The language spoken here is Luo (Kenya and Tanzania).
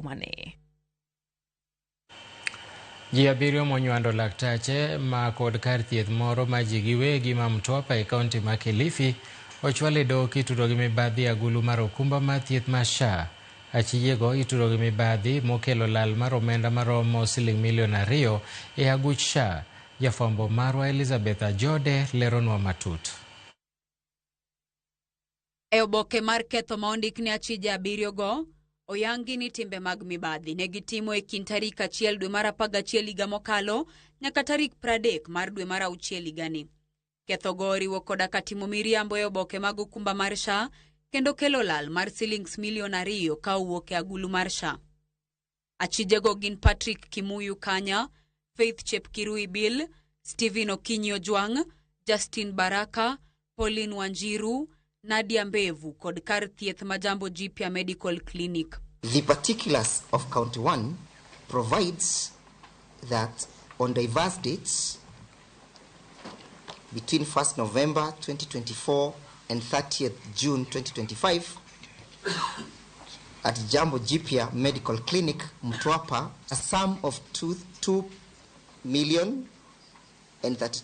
Jumani. Ji 7 monywando laktache ma kod kar thieth moro ma ji giwegi ma Mtwapa e kaunti ma Kilifi ochwal e doho kitudo gi mibadhi agulu mar okumba mar thieth mar SHA. Achijego itudo gi mibadhi mokelo lal mar omenda maromo siling milion 2 e aguch SHA. Jafwambo marwa Elizabeth Ajode leronwa matut. E oboke mar ketho ma ondik ne achije 7 go, oyangi ni timbe mag mibadhi ne gitimo e kind tarik 1 dwe mar 11 higa mokalo nyaka tarik 30 mar dwe mar 6 higani. Kethogo oriwo koda ka timo miriambo e oboke mag okumba mar SHA kendo kelo lal mar silings milion 2 ka owuok e agulu mar SHA. Achijego gin Patrick Kimuyu Kanya, Faith Chepkirui Bill, Stephen Okinyi Ojwang', Justin Baraka, Pauline Wanjiru, Nadia Mbevu kod kar thieth ma Jambo Jipya Medical Clinic. The particulars of Count 1 provides that on diverse dates between 1st November 2024 and 30th June 2025 at Jambo Jipya Medical Clinic, Mtwapa, a sum of 2,032,000